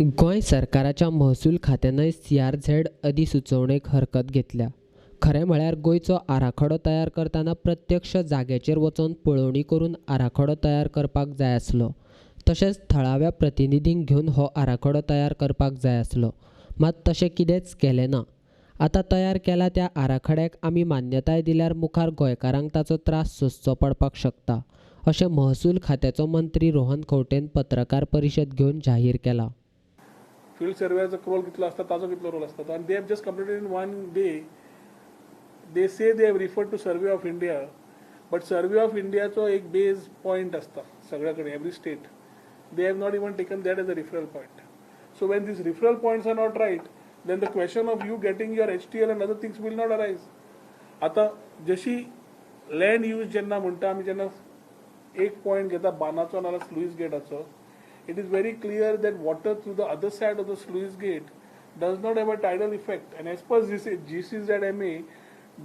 गोंय सरकाराच्या महसूल खात्यानय सीआरझेड अधिसुचोवणेक हरकत घेतल्या. खरें म्हळ्यार गोंयचो आराखडो तयार करतना प्रत्यक्ष जाग्याचेर वचून पळोवणी करून आराखडो तयार करपाक जाय आसलो. तशेंच थळाव्या प्रतिनिधींक घेवन हो आराखडो तयार करपाक जाय आसलो. मात तशें कितेंच केलें ना. आतां तयार केला त्या आराखड्याक आमी मान्यताय दिल्यार मुखार गोंयकारांक ताचो त्रास सोंसचो पडपाक शकता, अशें महसूल खात्याचो मंत्री रोहन खंवटेन पत्रकार परिशद घेवन जाहीर केलां. फील्ड सर्वेयाचो रोल कितलो आसता, ताचो कितलो रोल आसता, आनी they have just completed in one day. They say they have referred to Survey of India, but Survey of इंडियाचो एक बेज पॉयंट आसता सगळ्या कडेन, every state. They have not even taken that as a referral point. So when these referral points are not right, then the question of you getting your HTL and other things will not arise. आतां जशी land use जेन्ना म्हणटा आमी, जेन्ना एक point घेता बांदाचो नाल्यार sluice गेटाचो, it is very clear that water through the other side of the sluice gate does not have a tidal effect, and as per GCZMA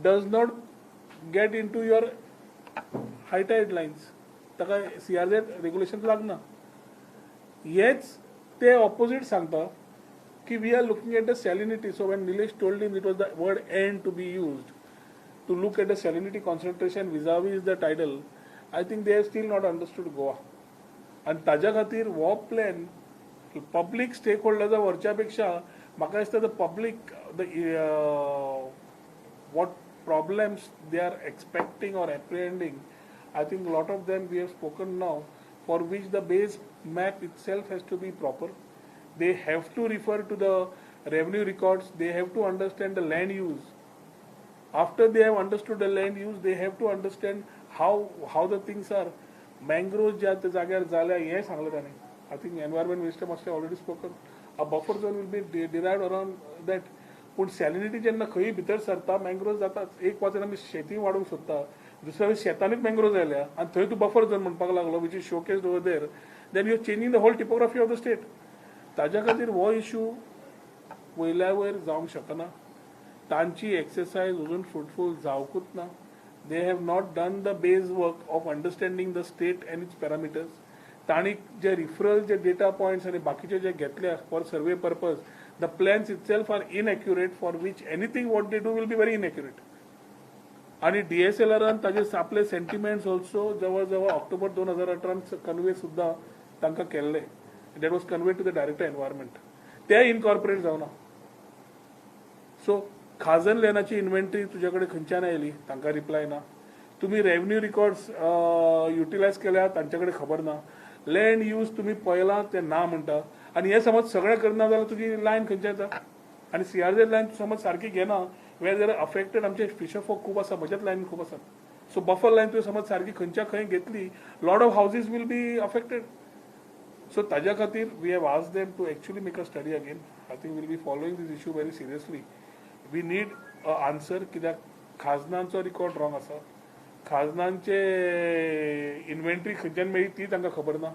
does not get into your high tide lines. ताका CRZ regulation लागना. हेच ते opposite सांगता की we are looking at the salinity. So when Nilesh told him, it was the word "and" to be used to look at the salinity concentration vis-a-vis the tidal. I think they have still not understood Goa. आनी ताज्या खातीर हो plan public stake होल्डर्सा व्हरच्या पेक्षा म्हाका दिसता the public, the what problems they are expecting or apprehending, I think lot of them we have spoken now, for which the base map itself has to be proper. They have to refer to the revenue records, they have to understand the land use. After they have understood the land use, they have to understand how the things are. Mangroves ज्या त्या जाग्यार जाल्या हें सांगलें ताणें. I think environment minister must have already spoken. A buffer zone will be derived around that. पूण सॅलिनिटी जेन्ना खंय भितर सरता, मँग्रोव जाताच. एक वाटेन आमी शेती वाडोवंक सोदता, दुसऱ्या वटेन शेतांनीच मँग्रोव जाल्या आनी थंय तूं बफर झोन म्हणपाक लागलो, which is showcased over there, then you are changing the whole topography of the state. ताज्या खातीर हो इशू वयल्या वयर जावंक शकना. तांची एक्सरसायज अजून फ्रुटफूल जावंकूच ना. They have not done the base work of understanding the state and its parameters. तांणी जे रिफरल, जे डेटा पॉयंट्स आनी बाकीचे जे घेतले for survey purpose, the plans itself are inaccurate, for which anything what they do will be very inaccurate. आणि डीएसएलआरान ताजे आपले sentiments also जवळ जवळ October 2018 convey सुद्दां तांकां केल्ले. That was conveyed to the director environment. ते इनकॉर्पोरेट जावना. सो खाजन लॅनाची इन्व्हेंटरी तुज्या कडेन खंयच्यान आयली, तांकां रिप्लाय ना. तुमी रेव्हन्यू रिकॉर्ड्स युटिलायज केल्या, तांचे कडेन खबर ना. लँड यूज तुमी पळयलां, ते ना म्हणटा. आनी हें समज सगळें करना जाल्यार तुजी लायन खंयच्या येता? आनी सीआरझेड लायन समज सारकी घेना, वेर there affected आमचे फिशर फोक खूब आसा, म्हज्याच लायन खूब आसा. सो बफर लायन तुवें समज सारकी खंयच्या खंय घेतली, lot of houses will be affected. So ताज्या खातीर we have asked them to actually make a study again. I think we'll be following this issue very seriously. We need a answer, कित्याक खाजनांचो record wrong आसा, खाजनांचे inventory खंयच्यान मेळ्ळी ती तांकां खबर ना.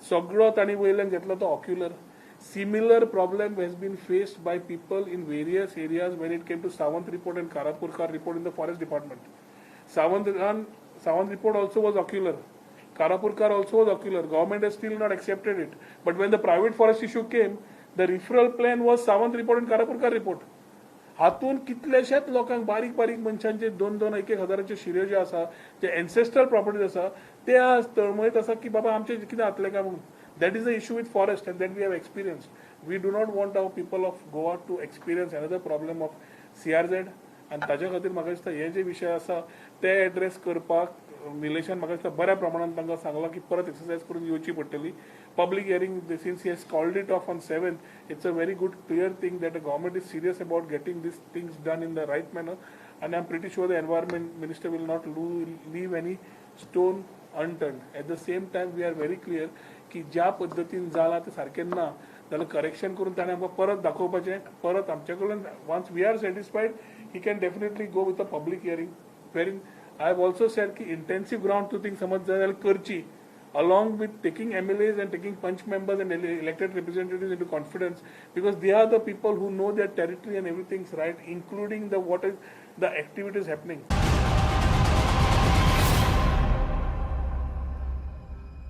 सगळो तांणी वयल्यान घेतलो तो ocular. Similar problem has been faced by people in various areas when it came to Sawant report and Karapurkar report in the forest department. Sawant report also was ocular. Karapurkar also was ocular. Government has still not accepted it. But when the private forest issue came, the referral plan was Sawant report and Karapurkar report. हातून कितलेशेच लोकांक, बारीक बारीक मनशांचे दोन दोन एक एक हजाराचे शिऱ्यो जे आसा, जे एन्सेस्ट्रल प्रॉपर्टीज आसा, ते आज तळमळीत आसा की बाबा आमचे कितें जातलें काय म्हणून. That is the issue with forest and that we have experienced. We do not want our people of Goa to experience another problem of CRZ. आनी ताज्या खातीर म्हाका दिसता हे जे विशय आसा ते एड्रेस करपाक निलेशान म्हाका दिसता बऱ्या प्रमाणान तांकां सांगलां की परत एक्सरसायज करून येवची पडटली. Public hearing, since he has called it off on 7th, it's a very good clear thing that the government is serious about getting these things done in the right manner, and I'm pretty sure the environment minister will not leave any stone unturned. At the same time, we are very clear की ज्या पद्दतीन जाला तें सारकें ना जाल्यार correction करून ताणें आमकां परत दाखोवपाचें. परत आमचे कडल्यान once we are satisfied, he can definitely go with a public hearing, wherein I have also said की इंटेन्सीव ग्राउंड ट्रुथींग समज जाय जाल्यार करची, along with taking MLAs and taking panch members and elected representatives into confidence, because they are the people who know their territory and everything's right, including the what is the activities happening.